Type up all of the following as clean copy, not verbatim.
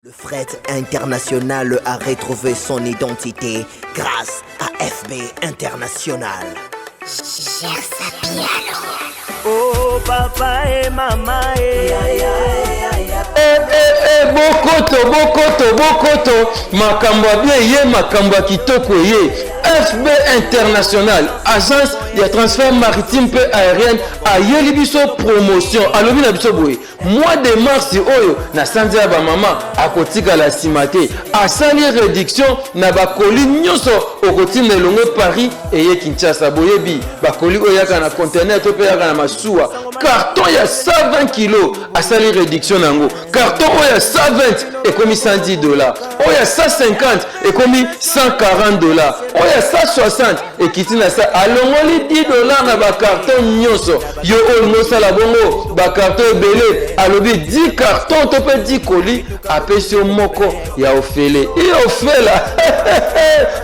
Le fret international a retrouvé son identité grâce à FB International. Oh papa et maman et Eh, eh, eh, bokoto bokoto bokoto makambo ya bien ye makambo ya kitoko ye fb international agence ya transfert maritime mpe aérienne ayeli biso promotion alobi na biso boye Mois de mars oyo na sanza ya ba mama akotikala nsima te. Asali reduction na ba colis nyonso okotinda elongwe Paris eye Kinshasa. Boyebi ba colis oyo eyaka na container to mpe eyaka na masuwa. Carton ya 120 kilo asali reduction na yango. Carton oyo ya 120 ekomi 110 dollars, oyo ya 150 ekomi 140 dollars, oyo ya 160 ekiti na sa alongoli 10 dollars na ba carton nyonso. Yo oyo olingi osala bongo ba carton ebele, alobi 10 carton to mpe 10 colis, apesi yo moko ya ofele. I ofela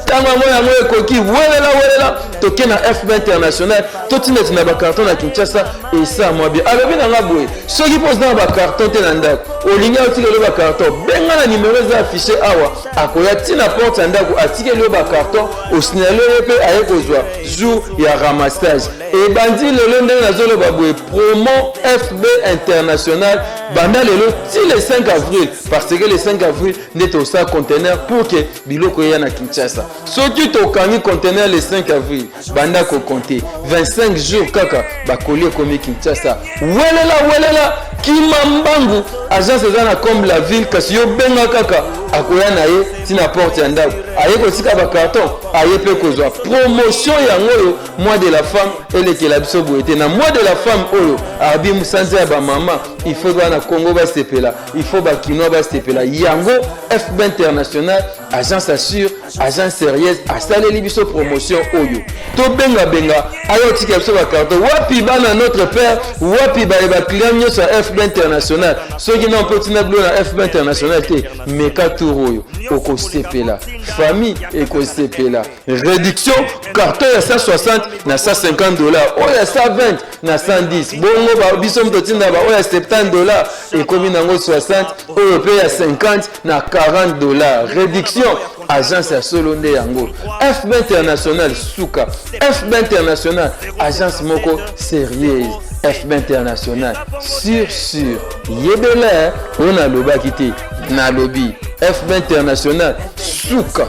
ntango yango yango ekoki, welela welela, toke na FB International totindatinda ba carton na Kinshasa esa mwa bien. Alobi na nga boye, soki mpo oza na ba carton te na ndako, olingi otikela yo ba carton, benga na numero eza affiche awa, akoya ti na porte ya ndako atikeli yo ba carton, osignale ye mpe aye kozwa jour ya ramassage. Ebandi lelo ndenge nazoloba boye, promo FB International banda lelo ti le 5 avril, parce que le 5 avril nde tosala conteneur pour que biloko eya na Kinshasa. Soki tokangi conteneur le 5 avril, banda ko compter 25 jours kaka bakoli ekomi Kinshasa. Welela welela, kima mbangu, agence eza na comme la ville, kasi yo benga kaka akoya na ye ti na porte ya ndako, aye kotika ba carton, aye pe kozwa promotion yango oyo. Mois de la femme elekela biso boye te. Na mois de la femme oyo abi sanza ya ba mama, il faut bana Congo basepela, il faut ba Kinois basepela. Yango FB International, agence assure, agence sérieuse, asaleli biso promotion oyo. Tobenga benga ayo otika biso ba carton. Wapi bana notre père, wapi ba ba client nyonso ya FB International. Soki na mpo tina bilo na FB International te, meka tour oyo okosepela, famille ekosepela. Réduction carton ya 160 na 150 dollars, oyo ya 120 na 110. Bongo ba biso moto tinda ba oyo ya 70 dollars ekomi nango 60, oyo pe ya 50 na 40 dollars. Réduction agence ya solo nde yango. FB International suka. FB International agence moko sérieuse. FB International sur sur. Yebela oyo nalobaki te, nalobi FB International suka.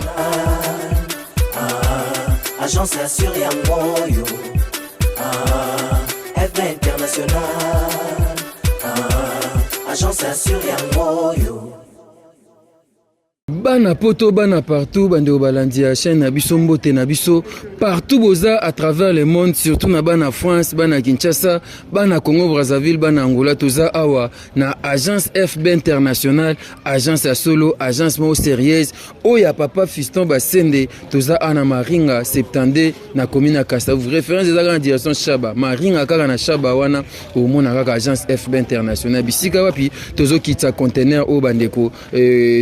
Ah, agence assure yango oyo ah, FB International ah, agence assure yango oyo. Bana poto, bana partout, bandeko balandi ya chaîne na biso, mbote na biso partout boza à travers le monde, surtout na bana France, bana Kinshasa, bana Congo Brazzaville, bana Angola. Toza awa na agence FB International, agence ya solo, agence moko sérieuse oyo ya papa Fiston Basende. Toza awa na Maringa 72 na commune ya Kasavu. Référence eza kaka na direction Shaba, Maringa kaka na Shaba wana omona kaka agence FB International, bisika wapi tozokitisa conteneur oyo bandeko.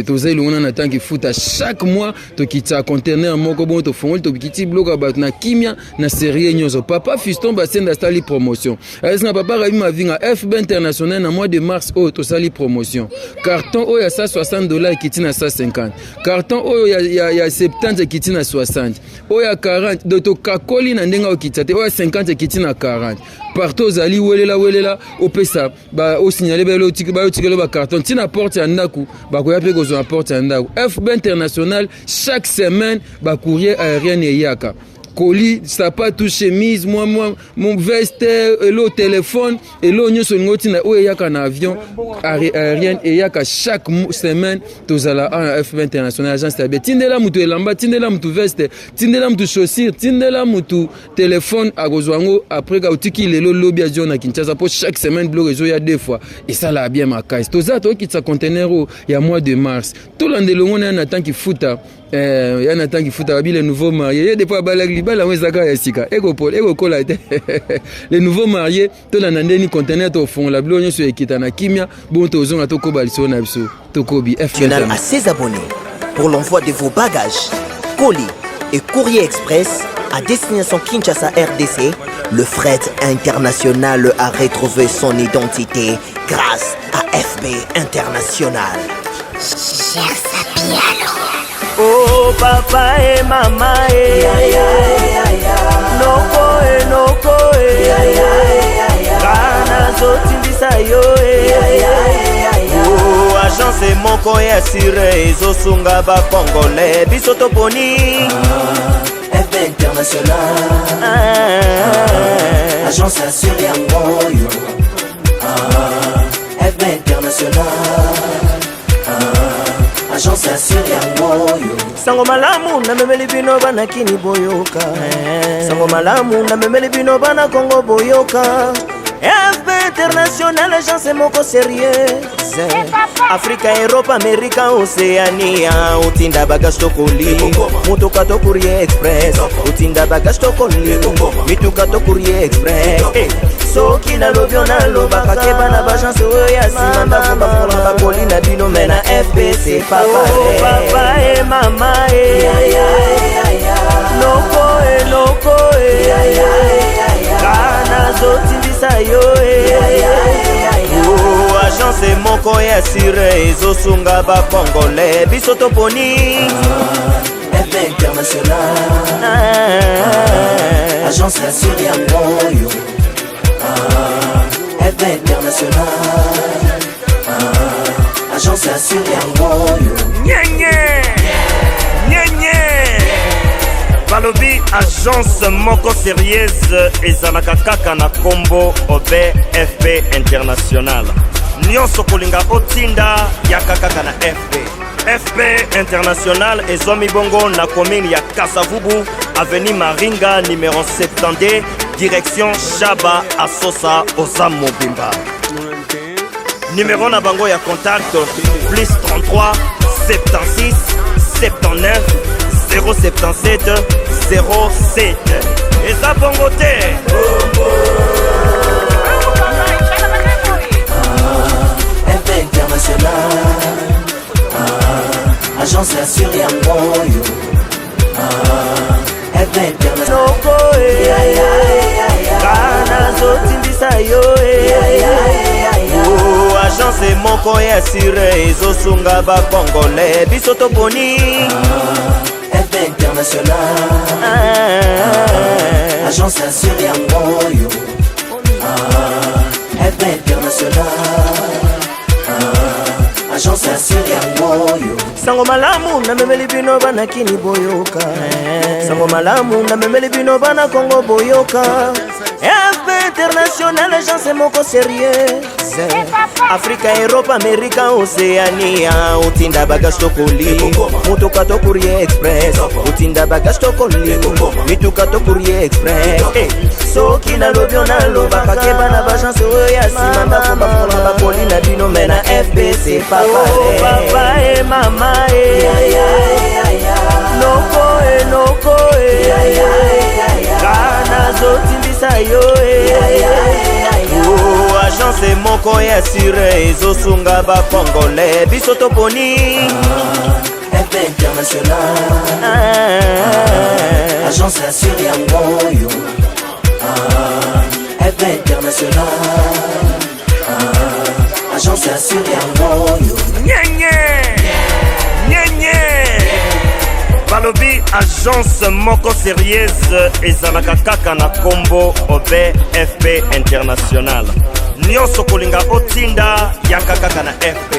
Toza elongo na tanki futa chaque mois tokitisa conteneur moko bongo, tofongoli, tokiti biloko ya bato na kimia na sérieux nyonso. Papa Fiston Basende asali promotion na papa Rabi Mavinga FB International na mois de mars oyo tosali promotion. Carton oyo ya 160 dollars ekiti na 150, carton oyo ya 70 ekiti na 60, oyo ya 40 do tokakoli na ndenge okitisa te, oyo ya 50 ekiti na 40. Partout ozali, welela welela, opesa ba osignale bayotikelo ba carton ntina porte ya ndako, bakoya mpe kozwa na porte ya ndako. FB International chaque semaine ba courrier aérienne eyaka, colis, sapatu, chemise, mwa mwa mo veste, elo téléphone, elo nyonso olingi otinda oyo eyaka na avion aérienne eyaka chaque semaine. Tozala awa na FB International, agence ya bien. Tindela mutu elamba, tindela mutu veste, tindela mutu chaussure, tindela mutu téléphone, akozwa yango après ka otiki lelo, lobi azio na Kinshasa, mpo chaque semaine biloko ezoya deux fois. Esalaka bien makasi. Toza tokitisa conteneur oyo ya mois de mars. Tolanda elongo na ya Nathan Kifuta. Ya Nathan Kifuta babi le nouveau marié ye depuis abalaki libala yango eza kaka ya sika, ekopola ekokola te. Le nouveau marié, tolanda ndeni conteneur tofongola biloko nyonso ekita na kimia. Bongo tozonga tokoba lisolo na biso, tokobi F National à ses abonnés pour l'envoi de vos bagages, colis et courrier express à destination Kinshasa RDC. Le fret international a retrouvé son identité grâce à FB International. Oh papa e mama e noko e noko e nga nazotindisa yo e oh, agence moko ya sure ezosunga bacongolais biso toponi FB International. Ah. Agence assure yango oyo. Ah, FB International. Ah, agence assure yango oyo. Sango malamu namemeli bino bana kini boyoka. Sango malamu namemeli bino bana Kongo boyoka. FB International, agence moko sérieuse. Afrika, Europe, Amerika, Oceania. Otinda bagage to colis, motoka to courrier express. Otinda bagage to colis, mituka to courrier express. Eh, soki nalobi o nalobaka keba na baagence oyo ya nsima ndako bafongola bacolis na bino me na FBC papa. Oh, papa e mama e noko e noko e nga nazotindisa yo e oh, agence moko ya sure ezosunga bacongolais biso toponi FB International. Ah. Agence assure yango oyo. Ah, FB International. Ah, agence assure yango oyo. Nyenye nyenye balobi agence moko sérieuse ezalaka kaka na nkombo obe FB International. Nyonso kolinga otinda yaka kaka na FB. FB International ezwami bongo na commune ya Kasavubu, avenue Maringa numéro 72, direction Shaba Asosa oza mobimba. Numéro na bango ya contact: plus 33 76 79 077 07. Eza bongo te. FB International. Ah, agence assure yango oyo. Ah, FB International. Noko e nga nazotindisa yo e oh, agence moko ya sure ezosunga bacongolais biso toponi FB International. Ah. Agence assure yango oyo. Ah, FB International. Ah, agence assure yango oyo. Sango malamu namemeli bino bana kini boyoka. Sango malamu namemeli bino bana Kongo boyoka. FB International, agence moko sérieuse. Afrika, Europe, Amerika, Oceania. Otinda bagage to colis, motoka to courrier express. Otinda bagage to colis, mituka to courrier express. Eh, soki nalobi o nalobaka keba na baagence oyo ya nsima ndako bafongola bacolis na bino me na FBC papa. Oh, papa e mama e noko e noko e nga nazotindisa yo e oh, agence moko ya sure ezosunga bacongolais biso toponi FB International. Ah. Agence assure yango oyo. Ah, FB International. Ah, agence assure yango oyo. Nyenye nyenye balobi agence moko sérieuse ezalaka kaka na nkombo obe FB International. Nyonso kolinga otinda yaka kaka na FB.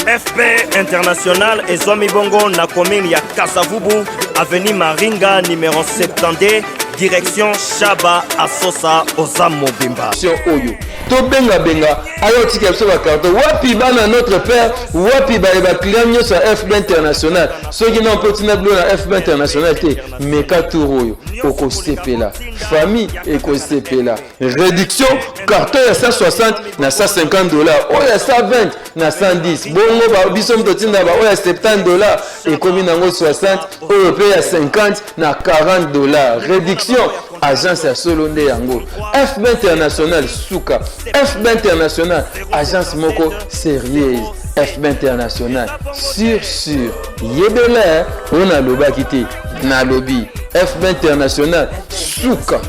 FB International ezwami bongo na commune ya Kasavubu, avenue Maringa numéro 72, direction Shaba Asosa oza mobimba. Sion oyo tobengabenga aya otika biso bacarton wapi bana notre père wapi baye baclient nyonso ya FB International. Soki na mpo tina bilo na FB International te, meka tour oyo okosepela, famille ekosepela. Réduction: carton ya 160 na 150 $, oyo ya 120 na 110. Bongo biso moto otinda ba oyo ya 70 $ ekomi nango 60, oyo mpe ya 50 na 40 $. Réduction, agence ya solo nde yango FB International. Suka FB International, agence moko sérieuse. FB International sur sur yebela oyo nalobaki te, nalobi FB International suka.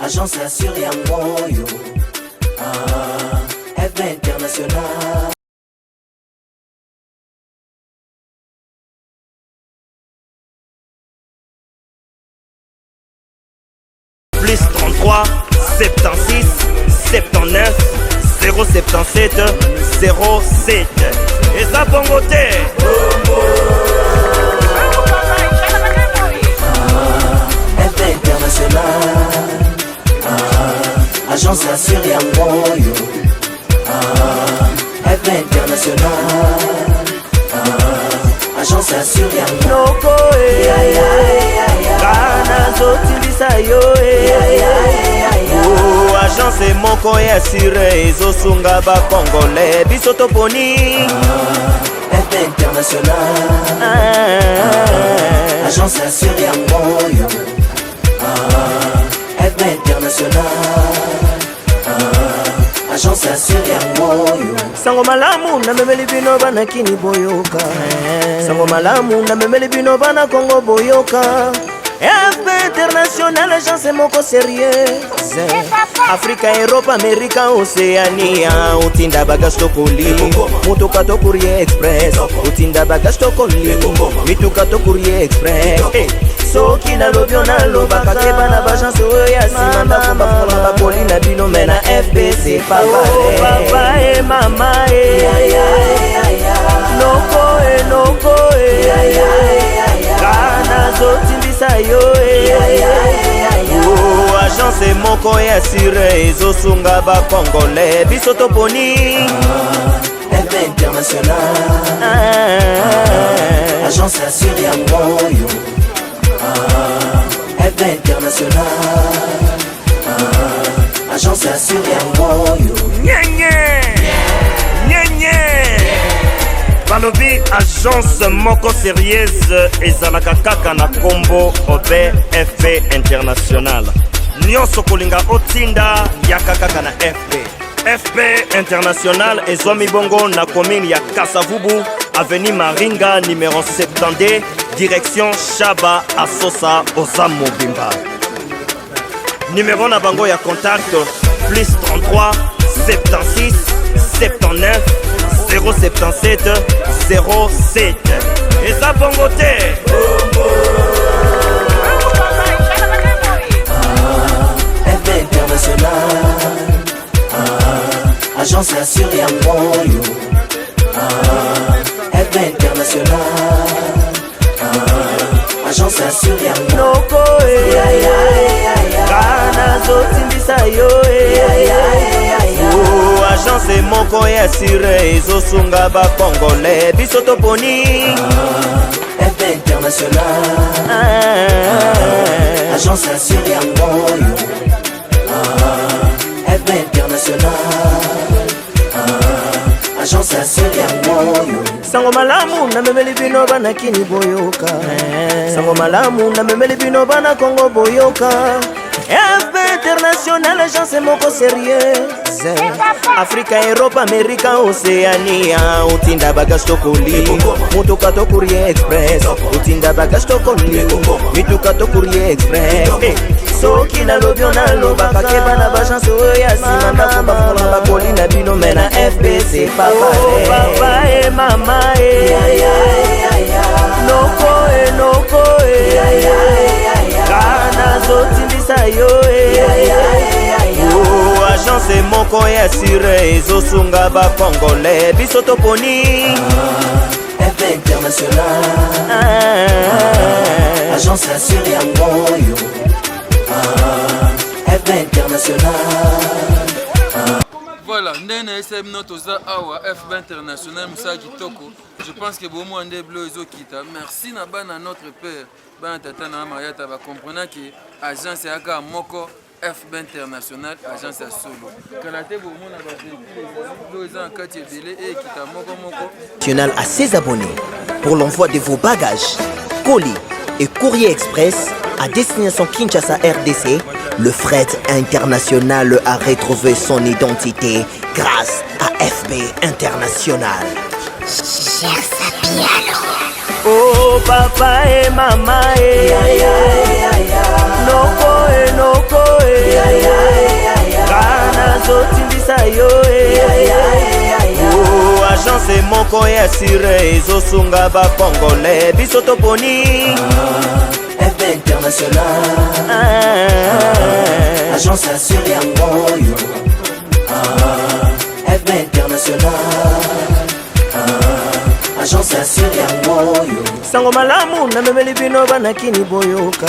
Agence assure yango oyo. Ah, FB International. 33 76 79 077 07. Eza bongo te. FB International, ah, agence assure yango oyo. Ah, FB International, ah, agence assure yango. Noko nazotindisa yo e agence moko ya sure ezosunga bacongolais, biso toponi. FB International, ah, agence assure yango oyo. Ah, FB International, ah, agence assure yango oyo. Sango malamu namemeli bino bana Kini, boyoka. Sango malamu namemeli bino bana Kongo, boyoka. FB International, agence moko sérieuse. Afrika, Europe, Amerika, Océania, otinda bagage to colis, motoka to courrier express, otinda bagage to colis, mituka to courrier express. Eh, soki nalobi o nalobaka, keba na baagence oyo ya nsima, ndako bafungola bacolis na bino, mais na FB c'est pas Oh, pareil. papa e, mama e, noko e, noko e, nazotindisa yo e o agence moko ya sure ezosunga bacongolais, biso toponi. FB International, agence assure yango oyo. Ah, FB International, ah, agence assure yango oyo. Nyenye nyenye, balobi agence moko sérieuse ezalaka kaka na nkombo obe FB International. Nyonso kolinga otinda, yaka kaka na FB. FB International ezwami bongo na commune ya Kasavubu, avenue Maringa numéro 72, direction Shaba Asosa. Oza mobimba, numéro na bango ya contact: plus 33 76 79 077 07. Eza bongo te. FB International, ah, agence assure yango oyo. Ah, FB International, ah, agence assure yango. Noko e, nazotindisa yo e o agence moko ya sure ezosunga bacongolais, biso toponi. FB International, agence assure yango oyo. Ah, FB International, ah, agence assure yango oyo. Sango malamu namemeli bino bana Kini, boyoka. Sango malamu namemeli bino bana Kongo, boyoka. FB International, agence moko sérieuse. Afrika, Europe, Amerika, Océania, otinda bagage to colis, motoka to courrier express, otinda bagage to colis, mituka to courrier express. Eh, soki nalobi o nalobaka, keba na baagence oyo ya nsima, ndako bafungola bacolis na bino, mais na FB c'est pas Oh, pareil. Papa e, mama e, noko e, noko e, nazotindisa yo e o agence moko ya sure ezosunga bacongolais, biso toponi. FB International, agence assure yango oyo. Ah, FB International. Voilà, ndenge nayesai bino, toza awa FB International, mosala kitoko. Je pense que bomwa nde bilo ezokita. Merci na bana notre père, bana tata na Mariata, bakomprena ke agence eyaka moko, FB International, agence ya solo. Kala te bomona bavéhicule ezali, bilo eza na kati ebele ekita moko moko. National à ses abonnés pour l'envoi de vos bagages, colis et courrier express à destination Kinshasa RDC. Le fret international a retrouvé son identité grâce à FB International. Oh papa e, mama e, noko e, noko e, nazotindisa yo e o agence moko ya sure ezosunga bacongolais, biso toponi. FB International, Agence ya sur yango oyo. Ah, FB International. Ah, agence ya sur yango oyo. Sango malamu namemeli bino bana kini boyoka.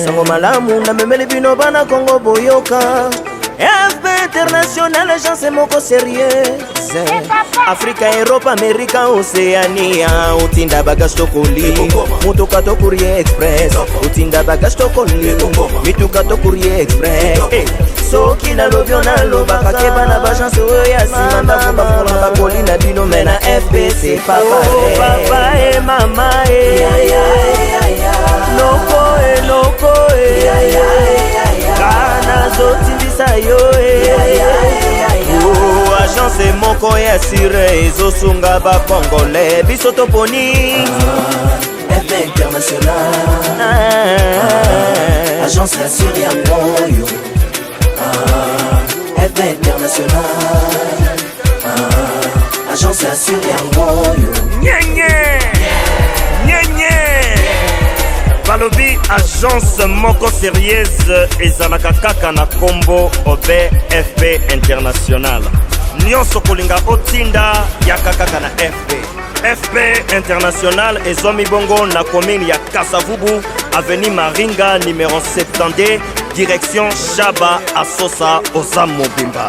Sango malamu namemeli bino bana Kongo boyoka. FB International, agence moko sérieuse. Afrika, Europe, Amerika, Oceania, otinda bagage to colis, motoka to courrier express, otinda bagage to colis, mituka to courrier express. Eh, soki nalobi yo nalobaka keba na baagence oyo ya nsima ndako bafongola bakoli na bino me na fpc papa oh, papa e mama e noko e noko e kanazotindisa yo e oh, agence moko ya sure ezosunga bacongolais biso toponi ah, FB International ah, agence ya sure yango oyo ah, FB International ah, agence ya sure yango oyo nyenye nyenye balobi agence moko sérieuse ezalaka kaka na nkombo obe fp international nyonso kolinga otinda yaka kaka na fp fp international ezwami bongo na commune ya kasavubu avenue maringa numero 72 direction shaba asosa oza mobimba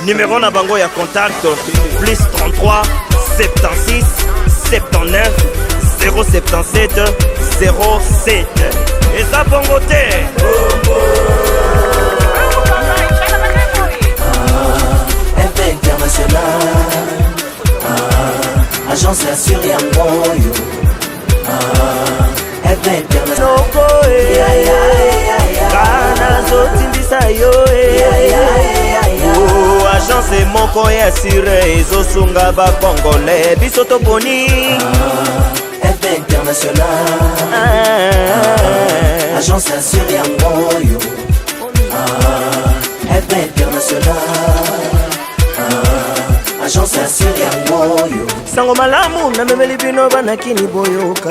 Numéro na bango ya contact plus 33 76 79 077 07. Eza bongo te. FB International ah, agence ya sur yango oyo ah, FB International Noko e nazotindisa yo e oh, agence moko ya sure ezosunga bacongolais biso toponi ah, FB International ah, agence ya sur yango oyo ah, FB International ah, agence ya sur yango oyo sango malamu namemeli bino bana kini boyoka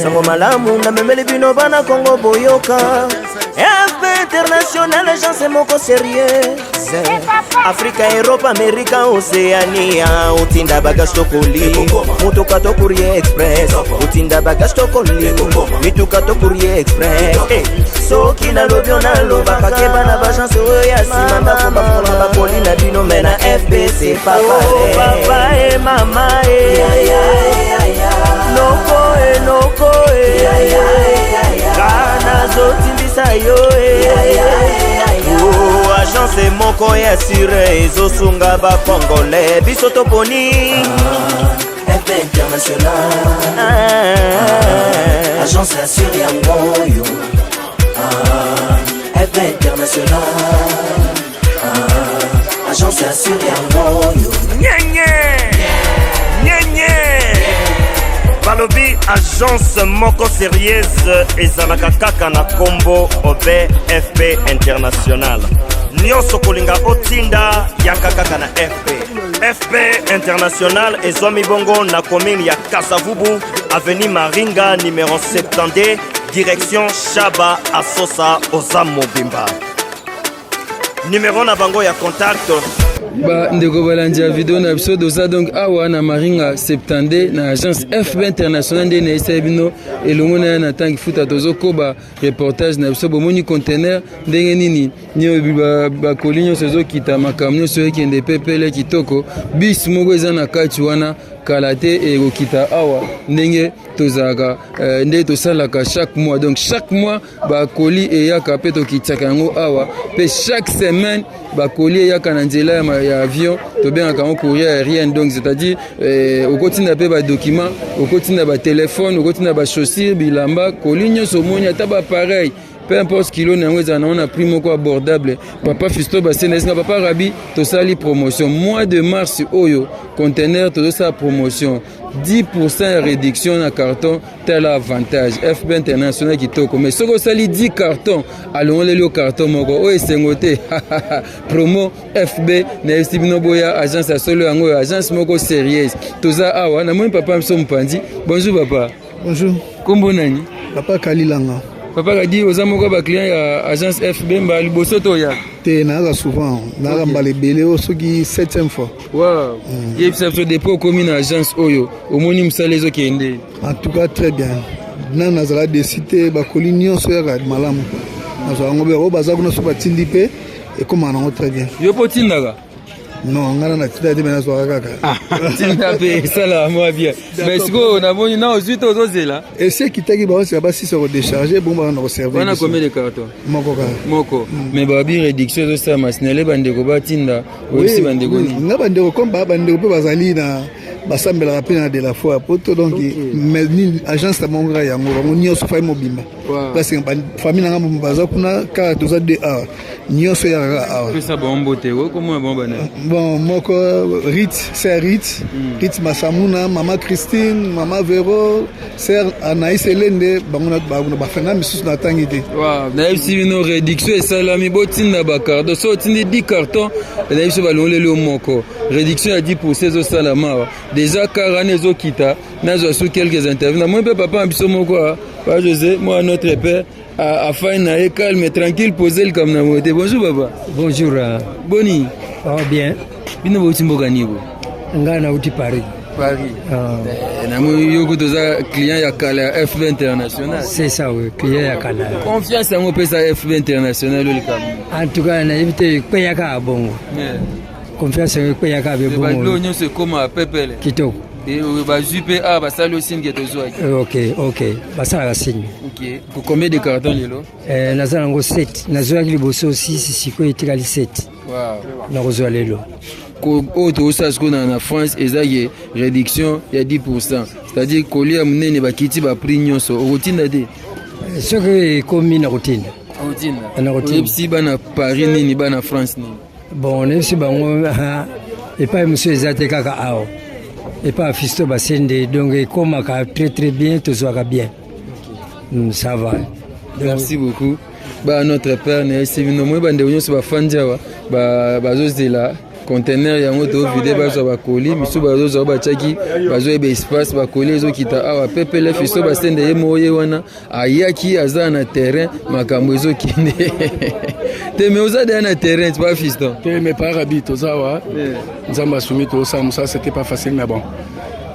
sango malamu namemeli bino bana kongo boyoka fb international agence moko sérieuse afrika europe amerika oceania otinda bagage to colis motoka to courrier express otinda bagage to colis mituka to courrier express Eh, soki nalobi yo nalobaka keba na baagence oyo ya nsima ndako bafongola bakoli na bino me na fbc papa oh, papa e mama e noko e noko e kanazotindisa yo e oh, agence moko ya sure ezosunga bacongolais biso toponi ah, fb international ah, agence ya sure yango oyo ah, fb international ah, agence ya sure yango oyo nyenye nyenye balobi agence moko sérieuse ezalaka kaka na nkombo obe fp international nyonso kolinga otinda yaka kaka na fp fp international ezwami bongo na commune ya kasavubu avenue maringa numero 72 direction shaba asosa oza mobimba Numero na bango ya contact. Ba ndeko balandi ya video na biso toza donc awa na Maringa 72 na agence FB International nde nayesaki bino elongo na ye na tangi futa tozokoba reportage na biso bomoni container ndenge nini bakoli nyonso ezokita makambo nyonso ekende pepele kitoko bis moko eza na kati wana kala te ekokita awa ndenge tozalaka eh, nde tosalaka chaque mois donc chaque mois bakoli eyaka mpe tokitisaka yango awa mpe chaque semaine bakoli eyaka na nzela ya, ya avion tobengaka yango courrier aérienne donc c'est-à-dire eh, okotinda mpe badocument okotinda batelefone okotinda bachaussure bilamba koli nyonso omoni ata baappareil peu importe kilo na yango ezala nango na prix moko abordable papa fisto basene esinga papa rabi tosali promotion mois de mars oyo conteneur tozosala promotion 10% ya réduction na carton tala avantage fb international kitoko mais soki osali 10 carton alongoleli yo carton moko oyo esengo te promo fb nayebisi bino boya agence ya solo yango oyo agence moko sérieuse toza awa namoni papa biso mopanzi bonjour papa bonjour nkombo nani papa kalilanga. Papa Kadi, oza moko ya baclient ya agence FB mbala liboso to oyaka? Te, nayaka souvent, nayaka mbala ebele, oyo soki 7e fois. Wow. Yebisa biso, depuis okomi na agence oyo, omoni mosala ezokende? En tout cas très bien, nanu nazala déçu te. Bakoli nyonso yaka malamu, nazwa yango be oyo baza kuna so batindi mpe ekomaka nango très bien. Yo mpo otindaka? Non, ngai na natinda te, me nazwaka kaka. Tinda mpe esalaka mwa bien. Mais sikoyo namoni na ozwi te, ozozela. Esi ekitaki, baosika basisa kodécharge, bongo baka na koservir. Wana combien de carton? Moko kaka. Moko. Mais babi réduction ezosalama, signale bandeko batinda. Oyebisi bandeko nini? Nga bandeko, comme baa bandeko mpe bazali na basambelaka mpe na de la foi ya poto, donc mais nini, agence na bango kaka yango, bango nyonso famille mobimba. Place famille na nga mobimba baza kuna kaka, toza de awa, nyonso eyaka kaka awa. Pesa bango mbote, okomona bango bana. Bon, moko Rit, sœur Rit, Rit Masamuna, mama Christine, mama Vero, sœur Anaïs Elende, bango na bango bafana misusu natangi te. Wow, nayebisi bino, réduction esalami, botinda bacarton. So otindi 10 carton, nayebi biso balongoleli yo moko. Réduction ya 10 ezosalama awa déjà, car wana ezokita. Nazwa su quelques interviews, namoni mpe papa na biso moko, pa José, moi notre père afai na ye calme, tranquille, posé, likambo na moyo te. Bonjour papa. Bonjour. Boni? Oh, bien. Bino bouti mboka nini bo? Ngai nauti Paris. Paris. Ah. Namoni yo kutu oza client ya kala ya FB International. C'est ça, oui, client ya kala. Confiance yango opesa FB International oyo likambo? En tout cas, nayebi te, ekweyaka bongo. Confiance yango ekweyaka be bongo. Biloko nyonso ekóma pepele. Kitoko. Bazwi mpe awa, basali o signe tozwaki. Ok, basalaka signe. Ok, combien de carton lelo? Naza nango 7. Nazwaki liboso 6, sikoyo etikali 7. Nakozwa lelo. Oyo tozosala sikoyo na France eza ye réduction ya 10, c'est-à-dire kolia monene, bakiti baprix nyonso. Okotinda te? Soki ekomi, na kotinda. Okotinda. Oyebisi bana Paris nini, bana France nini? Bon, nayebisi bango epai mosusu eza te, kaka awa epai ya Fisto Basende. Donc ekomaka très très bien, tozwaka bien, ça va. Merci beaucoup ba notre père. Nayesi bino, moi bandeko nyonso bafandi awa, bazozela conteneur yango tovide, bazwa bakoli misusu, bazozwa batiaki, bazoyeba espace, bakoli ezokita awa pepele. Fisto Basende ye moko ye wana ayaki, aza na terrain, makambo ezokende te. Me oza deya na terrain, pa Fiston? Te, mais par Rabi, toza awa, Nzambe asumi, tozosala mosala. C'était pas facile, mais bon,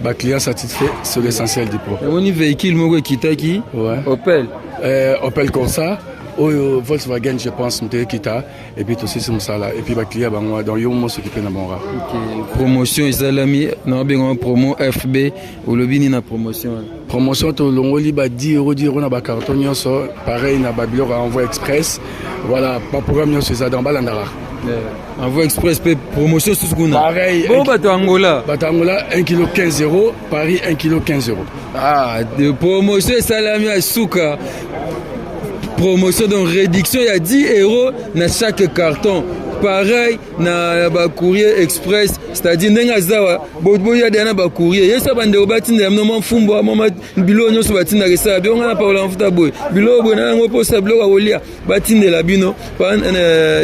baclient satisfait, c'est l'essentiel du pro. Namoni véhicule moko ekitaki. Ouais. Opel. Opel Corsa oyo, Volkswagen, je pense, moto ekita, et puis tosisi mosala, et puis baclient bango, donc yo mo s'occupe na bango. Okay. Promotion esalami na babengama promo FB, olobi nini na promotion wana? Promotion, tolongoli ba 10 euro, 10 euro na bacarton nyonso, pareil na babiloko ya envoi express. Voilà, baprogramme nyonso eza, donc balandaka. Envoi express mpe promotion susu kuna. Pareil. Bongo bato ya Angola? Bato Angola, 1 kilo 15 euro, Paris, 1 kilo 15 euro. Ah, de promotion esalami ya suka, promotion, donc réduction ya 10 euros na chaque carton, pareil na bacourrier express, c'est-à-dire ndenge aza wa boya deya na bacourrier yesa bandeko batindela bino mwa mfumbwa, mwa biloko nyonso batindaka, esala biloko. Ngai na pakola mafuta boye, biloko boye na yango, mposa biloko ya kolia, batindela bino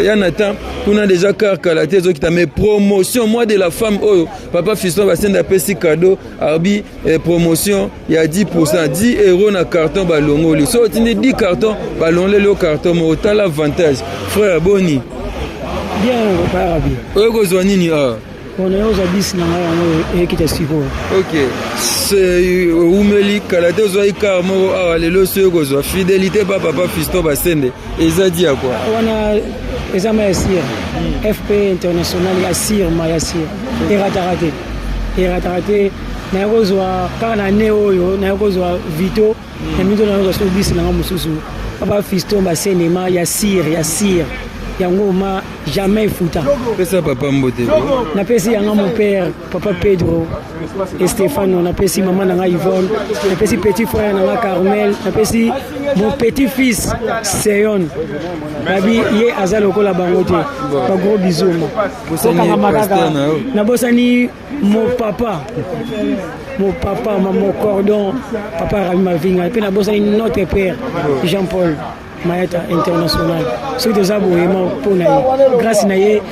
ya na temps kuna déjà, car kala te ezokita. Mais promotion mois de la femme oyo, papa Fiston Basende apesi cadeau arbi, promotion ya 10, 10 euro na carton balongoli. So otindi 10 carton, balongoleli yo carton moko. Tala avantage. Frère, boni? Bien, papa Rabi. Oyo kozwa nini awa? Bon, ozwa bisi na ngai, yango ekita sikoyo. Ok, oumeli kala te, ozwaki car moko awa, lelo soki kozwa fidélité pa papa Fiston Basende, eza dia kwa? Wana eza ma ya sire, FP International ya sire, ma ya sire, erataka te, erataka te. Naye kozwa kaka na ne oyo, naye kozwa vito na mito, naye kozwa so bisi na nga mosusu. Papa Fiston Basenema ya sire, ya sire yango ma jamais efuta. Pesa papa mbote. Napesi yanga mon père, papa Pedro et Stefano, napesi mama na nga Yvonne, napesi petit frère na nga Carmel, napesi mon petit fils Seyon, babi ye aza lokola bango te. Bagros bisous. Okangama kaka. Nabosani mon papa, mon papa, mon cordon, papa Rabi Mavinga, mpe nabosani notre père Jean-Paul Mayata International. Soki toza boyema mpo na ye, grâce na ye,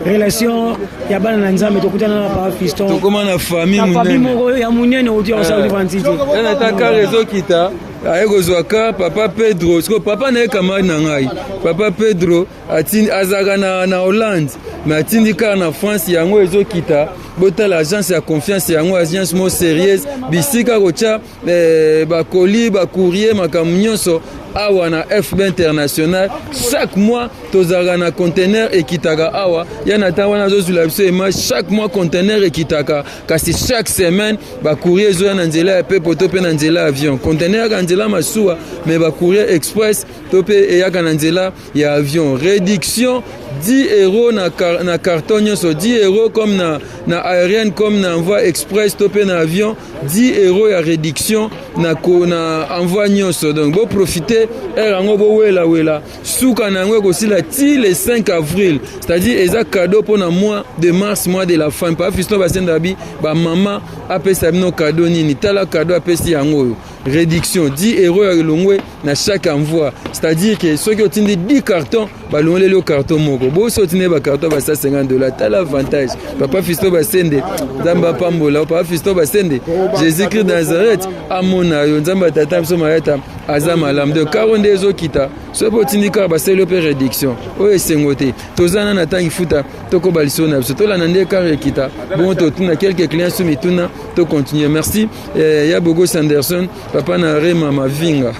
relation ya bana na Nzambe, tokutana na papa Fiston. Tokóma na famille. Na famille moko ya monene, oti akosala différenti te. Ata car ezokita. Aye kozwa car papa Pedro. Siko papa na ye camarade na ngai. Papa Pedro atindi azalaka na, na Hollande mais atindi car na France yango ezokita. Botala agence ya confiance yango agence mo sérieuse bisika kotya eh, bakoli bacourrier makambo nyonso awa na FB International. Chaque mois tozalaka na conteneur ekitaka awa ya na ntango wana azozwila biso image. Chaque mois conteneur ekitaka, kasi chaque semaine bacourrier ezoya na nzela ya pepo to mpe na nzela ya avion. Conteneur eyaka nzela masuwa mais bacourrier express to mpe eyaka na nzela ya avion. Réduction 10 euros na, car, na carton nyonso, 10 euros comme na, na aérienne comme na envoi express to mpe na avion, 10 euros ya réduction na, ko, na envoi nyonso. Donc boprofite heure yango, bowelawela suka na yango ekosila ti le 5 avril, c'est-à-dire eza cadeau mpona mois de mars, mois de la femme. Papa Fiston Basenda bi bamama apesa bino cadeau nini? Tala cadeau apesi yango oyo, réduction 10 euros ya elongwe na chaque envoi, c'est-à-dire que soki otindi 10 cartons, balongoleli yo carton moko. Boso otindi bacarton ba 150 dollars. Tala avantage. Papa Fiston Basende, Nzambe apambola. Papa Fiston Basende, Jésus Christ Nazareth amona yo. Nzambe atata biso mayata aza malamu. Donc car nde ezokita, soki otindi car, basali yo mpe réduction oyo esengo te. Toza na na ntangi futa, tokoba liso na biso, tolanda nde car ekita bongo, totuna quelques clients so mituna, tocontinue. Merci eh, ya Bogos Anderson, papa na Rema Mavinga,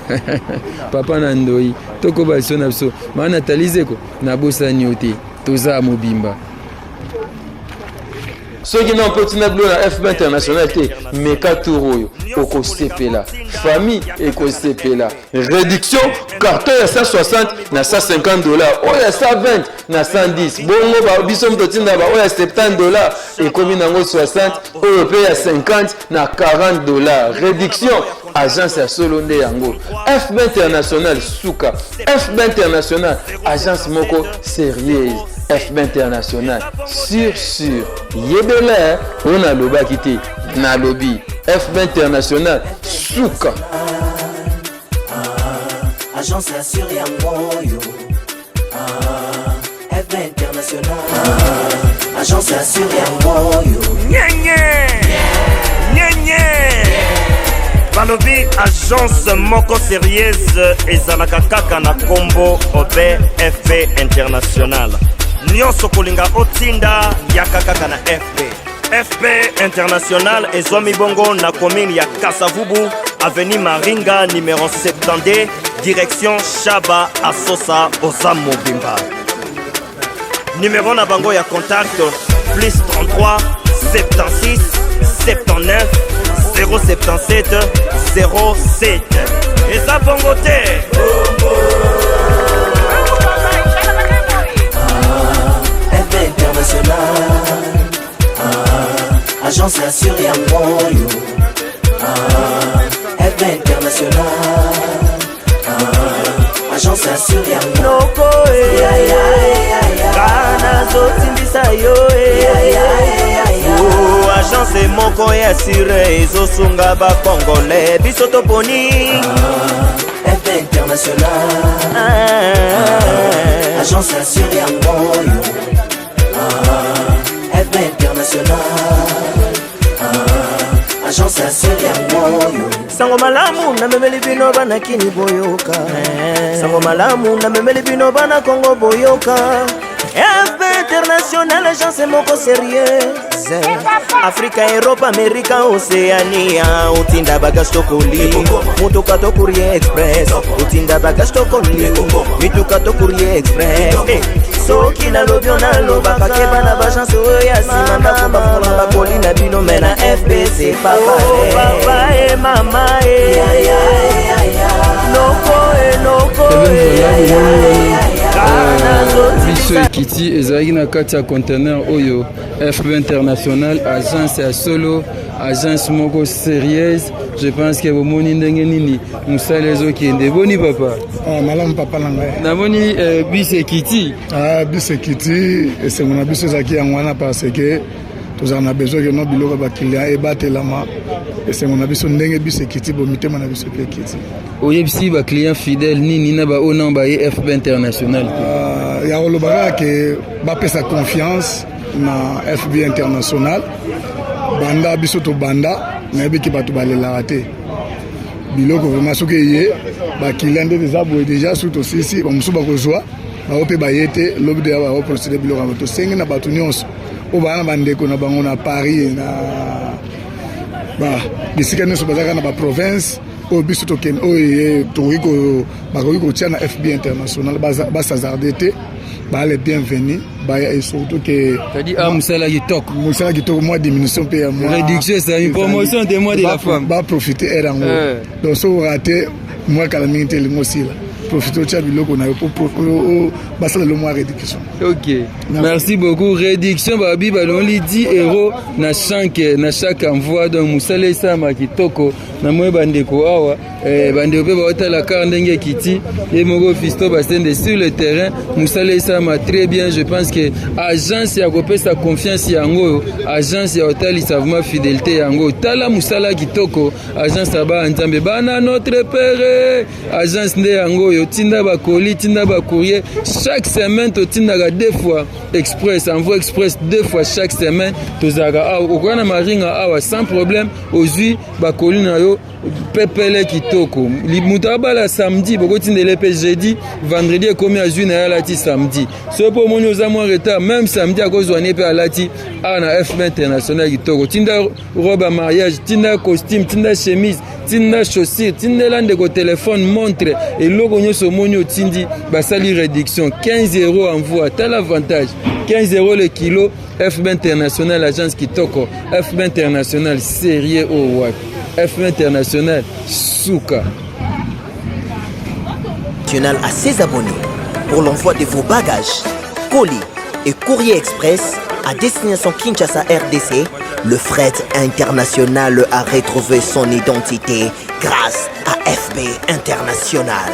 papa na Ndoi. Tokoba liso na biso. Maa Nathalie Zeko, nabosani yo te, toza mobimba. Soki na mpo tina bilo na FB International te, meka tour oyo, okosepela, famille ekosepela. Réduction carton ya 160 na 150 dollars, oyo ya 120 na 110. Bongo biso moto otinda ba oyo ya 70 dollars ekomi nango 60, oyo mpe ya 50 na 40 dollars réduction. Agence ya solo nde yango, FB International. Suka FB International, agence moko sérieuse. FB International sur sur yebela oyo nalobaki te, nalobi FB International suka. Agence ya sur yango oyo, FB International, agence ya sur yango oyo. Nyenye nyenye, balobi agence moko sérieuse ezalaka kaka na nkombo obe FB International. Nyonso kolinga otinda, yaka kaka na FB. FB International ezwami bongo na commune ya Kasavubu, avenue Maringa numéro 72, direction Shaba Asosa. Oza mobimba. Numéro na bango ya contact: plus 33 76 79 077 07. Eza bongo te. FB International, ah, agence ya sur yango oyo, ah, FB International, ah, agence ya sur yango. Noko nazotindisa yo e agence moko ya sûr ezosunga bacongolais, biso toponi FB International, agence ya sur yango oyo, FB International, agence ya sur yango oyo. Sango malamu namemeli bino bana Kini, boyoka. Sango malamu namemeli bino bana Kongo, boyoka. FB International, agence moko sérieuse. Afrika, Europe, Amerika, Oceania. Otinda bagage to colis, motuka to courrier express. Otinda bagage to colis, mituka to courrier express. Eh, soki nalobi o nalobaka, keba na baagence oyo ya nsima ndako bafungola bacolis na bino, mais na FBC papa papa e mama e noko e noko e. Biso ekiti ezalaki na kati ya conteneur oyo. FB International, agence ya solo, agence moko sérieuse. Je pense que bomoni ndenge nini mosala ezokende. Boni papa? Ah, malamu papa na ngai. Namoni bus ekiti. Ah, bus ekiti, esengo na biso ezalaki yango wana parce que tozala na besoin que no biloko ya baclient ebatelama. Esengo na biso ndenge bus ekiti, bo mitema na biso mpe ekiti. Oyebisi baclient fidèle nini na baoyo nano baye FB International te? Ah, ya koloba kaka ke bapesa confiance na FB International. Banda biso tobanda, nayebi ke bato balelaka te. Biloko vraiment soki eye bakilian nde eza boye déjà, soki tosilisi, bamosusu bakozwa bango mpe baye te. Lobi deya bakoprocéder biloko yango. Tosengi na bato nyonso oyo baa na bandeko na bango na Paris, na bisika nyonso bazalaka na baprovince oyo biso tokende, oyo tokoki, bakoki kotia na FB International, bas'hasarder te, baa les bienvenus, baya. Et surtout que c'est-à-dire, ah, mosala kitoko. Mosala kitoko, mwa diminution mpe ya mwa réduction ezali, promotion de mois de la femme. Baprofite heure yango. Donc soki orater mwa kala mingi te, elingi osila, profite otya biloko na yo po basala lo mwa réduction. Ok, merci beaucoup. Réduction, babi balongoli 10 € na chaque envoi. Donc mosala esalama kitoko. Namoni bandeko awa, bandeko mpe baotala car ndenge ekiti. Ye moko Fisto Basende sur le terrain, mosala esalama très bien. Je pense que agence ya kopesa confiance yango oyo, agence ya kotalisa vraiment fidélité yango. Tala mosala kitoko, agence ya bana Nzambe, bana notre père, agence nde yango oyo. Tinda bacolis, tinda bacourrier. Chaque semaine totindaka deux fois express, envoi express deux fois chaque semaine. Tozalaka awa, okoya na Maringa awa sans problème, ozwi bacolis na yo pepele kitoko. Moto abala samedi, bokotindela mpe jeudi, vendredi ekomi, azwi na ye, alati samedi. Soki mpo omoni oza mwa retard, même samedi akozwa ne mpe alati awa na FB International. Kitoko. Tinda robe ya mariage, tinda costume, tinda chemise, tinda chaussure, tindela ndeko téléphone, montre, eloko nyonso omoni otindi, basali réduction 15 € envoi. Tala avantage, 15 € le kilo. FB International, agence kitoko. FB International sérieux oyo wapi? FB International suka. À ses abonnés pour l'envoi de vos bagages, colis et courrier express à destination Kinshasa RDC. Le fret international a retrouvé son identité grâce à FB International.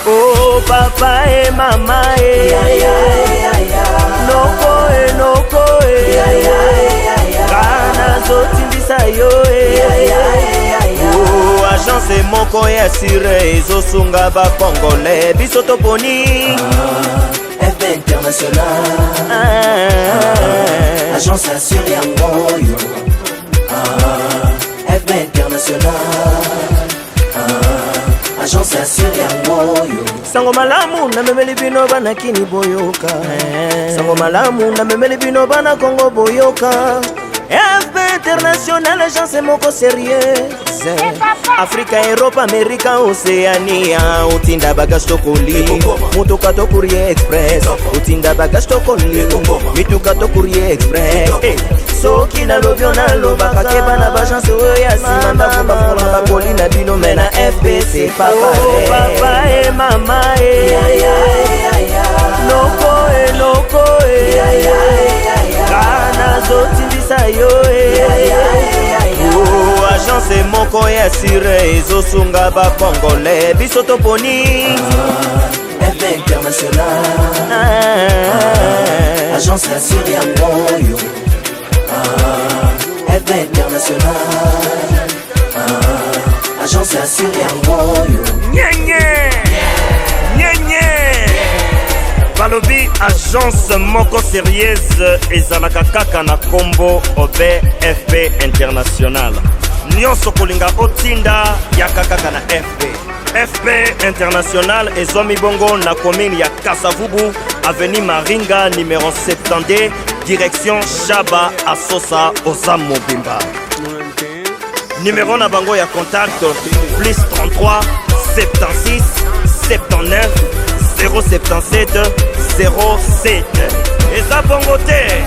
Oh papa e mama e, noko e, noko e, kana azotindisa yo e. Oh, agence moko ya sûre ezosunga bacongolais, biso toponi FB International. Ah. Agence assure yango oyo. Ah, FB International. Ah, agence assure yango oyo. Sango malamu namemeli bino bana Kini, boyoka. Sango malamu namemeli bino bana Kongo, boyoka. FB International, agence moko sérieuse. Afrika, Europe, Amerika, Océania, otinda bagage to colis, motuka to courrier express, otinda bagage to colis, mituka to courrier express. Eh, soki nalobi o nalobaka, keba na baagence oyo ya nsima ndako bafola bacolis na bino, mais na FBC papa. Oh, papa e mama e, noko e, noko e, kana azotindisa yo e. Oh, agence moko ya sûre ezosunga bacongolais, biso toponi FB International. Agence assure yango oyo. Ah, FB International. Ah, agence assure yango oyo. Nyenye nyenye, balobi agence moko sérieuse ezalaka kaka na nkombo obe FB International. Nyonso kolinga otinda, yaka kaka na FB. FB International ezwami bongo na commune ya Kasavubu, avenue Maringa numéro 72, direction Shaba Asosa. Oza mobimba, numéro na bango ya contact: plus 33 76 79 077 07. Eza bongo te.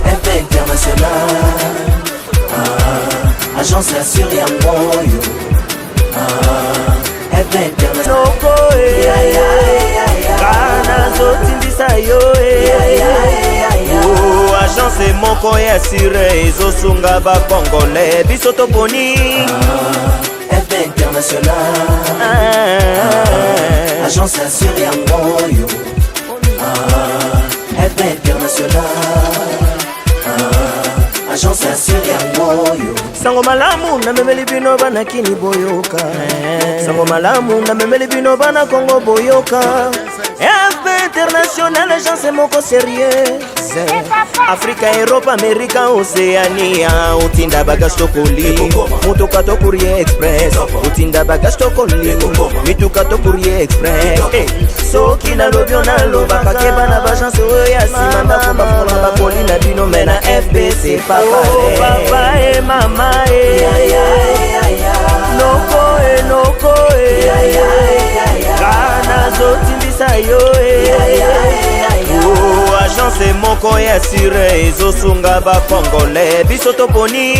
FB International. Ah, agence assure yango oyo. Ah, FB International. Noko e, kana azotindisa yo e. Oh, agence moko ya sûre ezosunga bacongolais, biso toponi FB International. Agence assure yango oyo. Ah, FB International. Ah, agence assure yango oyo. Sango malamu namemeli bino bana Kini, boyoka. Sango malamu namemeli bino bana Kongo, boyoka. FB International. International, agence moko sérieuse. Afrika, Europe, Amerika, Oceania. Otinda bagage to colis, motoka to courrier express. Otinda bagage to colis, mituka to courrier express. Eh, soki nalobi yo nalobaka, keba na bagence oyo ya nsima, ndako bafongola bakoli na bino, me na FBC papa. Oh, papa e mama e noko e noko e nga nazotindisa yo e. Oh, agence moko ya sure ezosunga bacongolais, biso toponi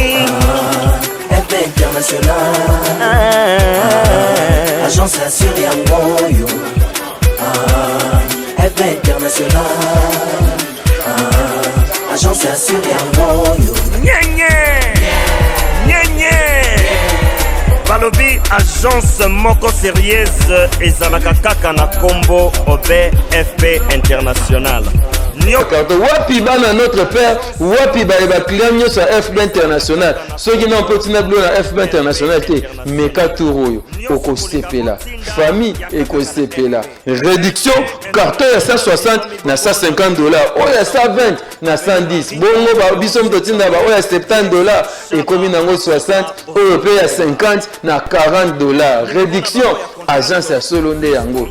FB International. Ah. Agence assure yango oyo. Ah, FB International. Ah, agence assure yango oyo. Nyenye nyenye, balobi agence moko sérieuse ezalaka kaka na nkombo obe FP International. Carton wapi bana notre père, wapi baye baclient nyonso ya FB International? Soki na mpo ntina bilo na FB International te, meka tour oyo, okosepela, famille ekosepela. Réduction: carton ya 160 na 150 $, oyo ya 120 na 110. Bongo biso moto otinda ba oyo ya 70 $ ekomi nango 60, oyo mpe ya 50 na 40 $ réduction. Agence ya solo nde yango,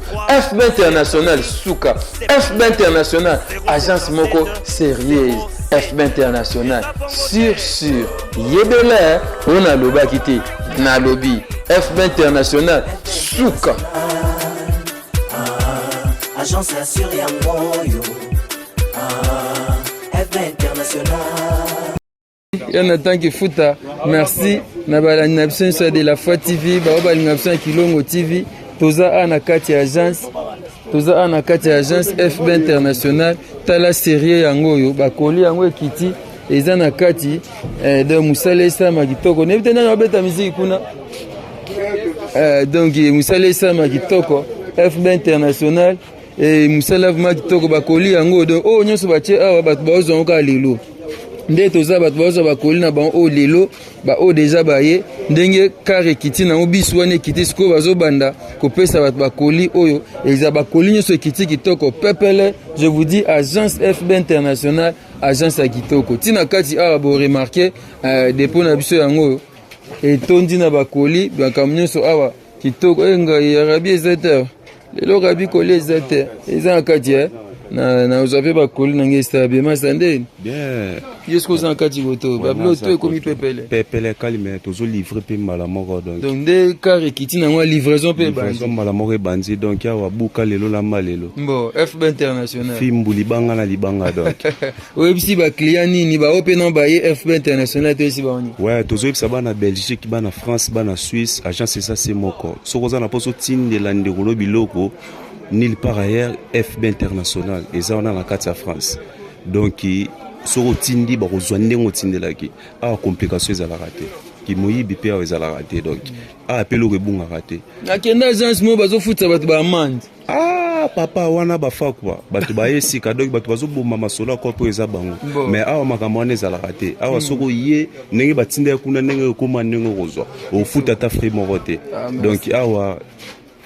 FB International. Suka, FB International, agence moko sérieuse. FB International, sur sur yebela oyo nalobaki te, nalobi FB International, suka. Agence assure yango oyo. Ah, FB International. Ya Nathan Kifuta, merci na balandi na biso nyonso ya De la Foi TV, bao balinga biso ya Kilongo TV. Toza awa na kati ya agence, toza awa na kati ya agence FB International. Tala sérieux yango oyo, bakoli yango ekiti, eza na kati donc mosala esalama kitoko. Nayebi te nani babeta miziki kuna. Donc mosala esalama kitoko, FB International, mosala vraiment kitoko. Bakoli yango, donc oyo nyonso batie awa, bato baozwa yango kaka lelo nde toza. Bato bazwa bakoli na bango oyo lelo, baoyo déjà baye ndenge car ekiti nango, bisi wana ekiti sikoyo, bazobanda kopesa bato bakoli oyo eza. Bakoli nyonso ekiti kitoko, pepele. Je vous dis, agence FB International, agence ya kitoko. Ntina kati awa boremarquer dépôt na biso yango oyo etondi na bakoli, makambo nyonso awa kitoko. E ngai ya rabi eza te lelo, rabi koli eza te, eza na kati nazwa mpe bakoli na ngai esala bien. Masa nde Bien. Yo soki oza na kati koto babilo to ekomi pepele. Pepele kalime, tozolivrer mpe mbala moko donc. Donc nde car ekiti nango, livraison mpe ebandi. Livraison mbala moko ebandi, donc awa buka lelo, lamba lelo. Bon, FB International. Fimbu libanga na libanga donc. Oyebisi baclient nini, bao mpe na baye FB International, toyebisi bango nini? Ouais, tozoyebisa bana Belgique, bana France, bana Suisse, agence eza se moko. Soki oza na mposa otindela ndeko no biloko nulle part ailleurs, FB International eza wana na kati ya France. Donc soki otindi, bakozwa ndenge otindelaki. Awa complication ezalaka te, kimoyibi mpe awa ezalaka te, donc awa mpe eloko ebungaka te. Nakende agence moko, bazofutisa bato baamende. Ah papa, wana bafakwa bato baye sika, donc bato bazoboma masolo akɔ mpo eza bango. Bon. Mais awa makambo wana ezalaka te. Awa soki oye ndenge batinda ye kuna, ndenge ekóma, ndenge okozwa, ofuta ata frais moko te. Ah, merci. Donc awa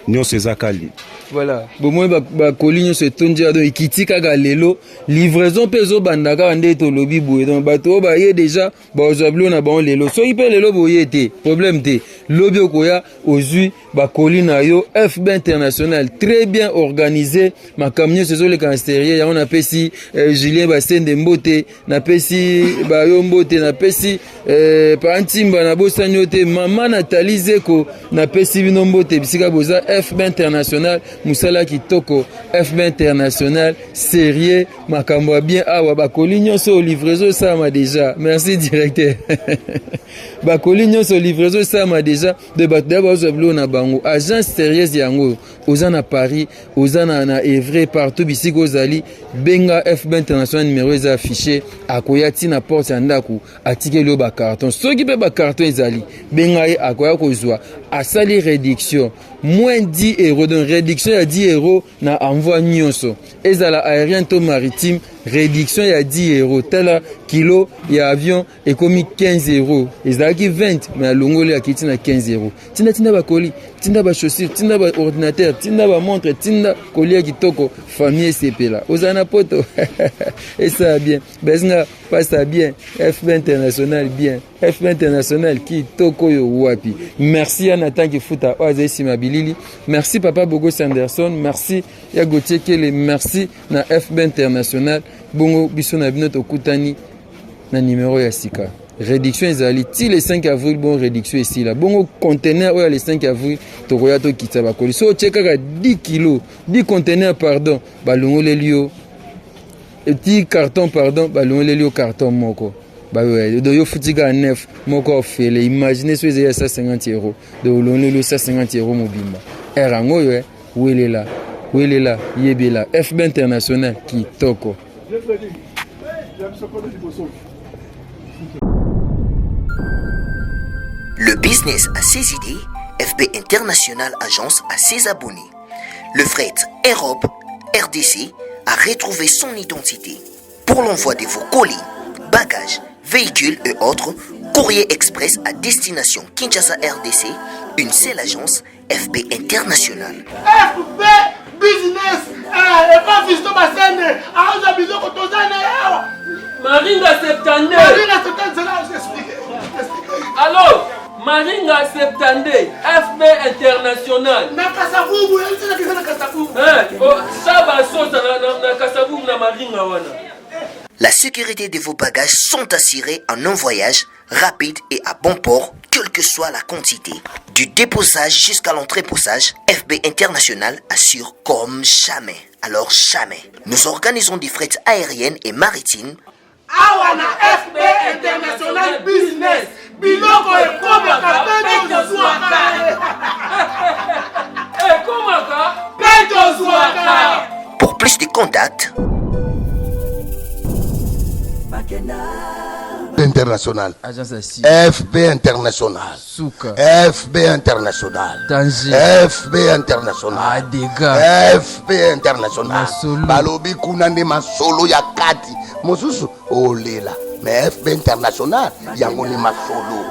nyonso eza kali. Voilà, bomoi bakoli nyonso etondi ya, donc ekiti kaka lelo, livraison mpe ezobanda kaka nde tolobi boye. Donc bato oyo baye déjà bazwa bilo na bango lelo. Soki mpe lelo boye te, problème te, lobi okoya, ozwi bakoli na yo. FB International, très bien organisé, makambo nyonso ezoleka na sérieux. Yango napesi Julien Basende mbote, napesi bayo mbote, napesi pa Ntimba, nabosani yo te, mama Nathalie Zeko, napesi bino mbote bisika boza. FB International, mosala kitoko. FB International, sérieux, makambo ya bien awa. Bakoli nyonso, livraison esalama déjà. Merci directeur. Bakoli nyonso, livraison esalama déjà de bato daya bazwa biloko na bango. Agence sérieuse yango. Oza na Paris, oza na Evry, partout bisika ozali, benga FB International, numéro eza affiché. Akoya ntina porte ya ndako, atikeli yo bacarton. Soki mpe bacarton ezali, benga ye, akoya kozwa. Asali réduction moins 10 €, donc réduction ya 10 € na envoi nyonso, ezala aérien to maritime, réduction ya 10 €. Tala, kilo ya avion ekomi 15 €, ezalaki 20, mais alongoli, akiti na 15 €. Tindatinda bakoli. Tinda ba chaussure, tinda ba ordinateur, tinda ba montre, tinda kolia kitoko, famille esepela. Ozala na poto esala bien. Bazinga pasa bien, FB international bien. FB international kitoko oyo wapi. Merci ya Nathan Kifuta oyo azali nsima bilili. Merci papa Bogos Anderson, merci ya Gauthier Kele, merci na FB international. Bongo biso na bino tokutani na numero ya sika. Réduction ezali ti le 5 avril, bon réduction esila. Bongo conteneur oyo ya le 5 avril tokoya tokitisa bakoli. So otie kaka 10 kilo, 10 conteneur pardon, balongoleli yo 10 carton pardon, balongoleli yo carton moko. Donc yo futi kaka 9 moko ofele. Imagine so ezali ya 150 euros, donc olongoleli yo 150 euros mobimba. Heure yango oyo welela welela yebela FB international kitoko. Le business a ses idées, FB International Agence a ses abonnés. Le fret Europe RDC a retrouvé son identité. Pour l'envoi de vos colis, bagages, véhicules et autres, courrier express à destination Kinshasa RDC, une seule agence FB International. FB Business epa Fiston Basende aza biloko toza na awa. Maringa 72. Maringa 72 zela explique. Allo Maringa 72 FB International. Na Kasavubu, yebisa na Kasavubu. Eh, oh, Saba Sosa na, na, na Kasavubu na Maringa wana. La sécurité de vos bagages sont assurées en un voyage rapide et à bon port, quelle que soit la quantité. Du déposage jusqu'à l'entreposage, FB International assure comme jamais. Alors jamais. Nous organisons des frais aériennes et maritimes. Awa na FB International Business, biloko ekomaka mpe tozwaka. Ekomaka mpe tozwaka. Pour plus de contacts, International. FB International. Suka. FB International. Danger. FB International. Ah, dégâts. FB International. Masolo. Balobi kuna nde masolo ya kati. Mosusu olela. Mais FB International yango nde masolo.